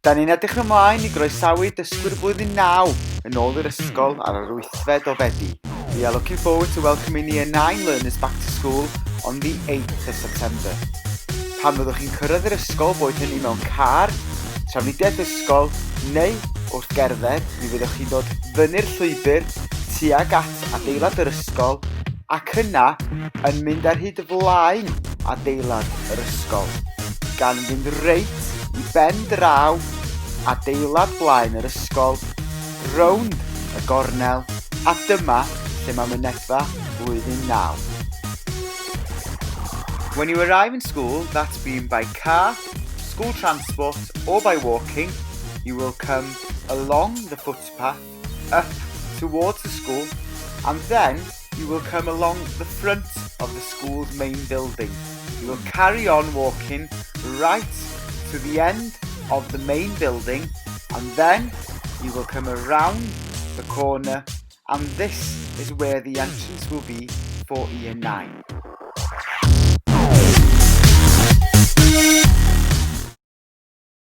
Da ni'n edrych ymlaen i groesawu dysgwyr blwyddyn 9 yn ôl i'r ysgol ar yr wythfed o Fedi. We are looking forward to welcoming Year 9 learners back to school on the 8th of September. Pan fyddwch chi'n cyrraedd yr ysgol, boed hynny mewn car, trafnidiaeth ysgol neu wrth gerdded, mi fyddwch chi'n dod fyny'r llwybr tuag at adeilad yr ysgol ac yna yn mynd ar hyd flaen adeilad yr ysgol, gan fynd reit i ben draw adeilad blaen yr ysgol, rownd y gornel, a dyma lle mae mynedfa blwyddyn 9. When you arrive in school, that's been by car, school transport or by walking, you will come along the footpath up towards the school and then you will come along the front of the school's main building. You will carry on walking right to the end of the main building and then you will come around the corner and this is where the entrance will be for Year 9.